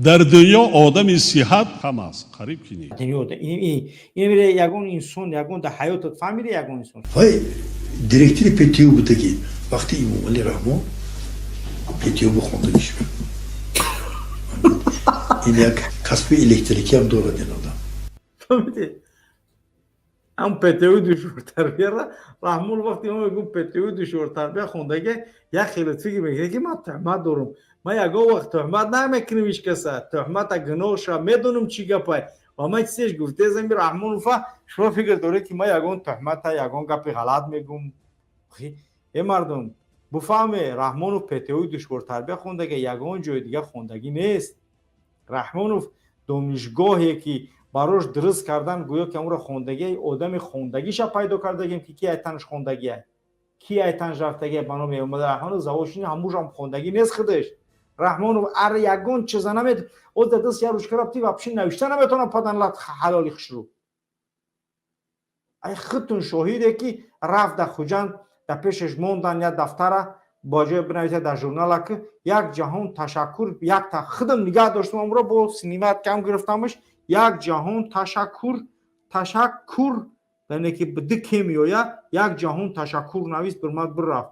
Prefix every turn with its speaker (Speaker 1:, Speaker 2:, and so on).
Speaker 1: Дар дунё одами сиҳат кам аст, қариб ки нест.
Speaker 2: Дунё ин ягон инсон, ягон дар ҳаётат фаҳмида, ягон инсон.
Speaker 3: Вай директори ПТУ будаги. Вақти Имомалӣ Раҳмон ПТУ бихондагӣ шуд. Ин як касби электрикиам дорад ин одам.
Speaker 2: Фаҳмидӣ, ҳам ПТУ душвортарбияра Раҳмон вақте мо мегӯм ПТУ душвортарбия хондаги, як хеле фикр мекунад, ки ман туҳмат дорам. Ман ягон вақт туҳмат намекунам ҳеҷ каса. Туҳмата гуноҳша, медонам чӣ гапай. Ва ман чизеш гуфтезам Раҳмонова, шумо фикр доред, ки ман ягон туҳмата, ягон гапи ғалат мегӯм. Э мардум, буфаҳме, Раҳмонов ПТУ душвортарбия хондаги, ягон ҷои дига хондагӣ нест. Раҳмонов донишгоҳе, ки барош дуруст кардан, гӯё ки амро хондагӣ, одами хондагиша пайдо кардагим, ки айтанаш хондагия, ки айтанаш рафтагия ба номи Эмомалӣ Раҳмонов завошини, ҳамушам хондагӣ нест худаш. Раҳмонов ар ягон чиза намед оз даст я ручка рафти, вообще навишта наметавонад, паданлат ҳалоли хушрӯ. Ай худтун шоҳиде, ки рафт дар Хуҷанд, дар пешаш мондан як дафтара бо ҷое бинависа дар журнала, ки як ҷаҳон ташаккур, якта худам нигаҳ доштам, амро бо снимать кам гирифтамаш. Як ҷаҳон ташаккур, ташаккур, яъне ки ду ке меояд, як ҷаҳон ташаккур навист, бирмад, бирафт.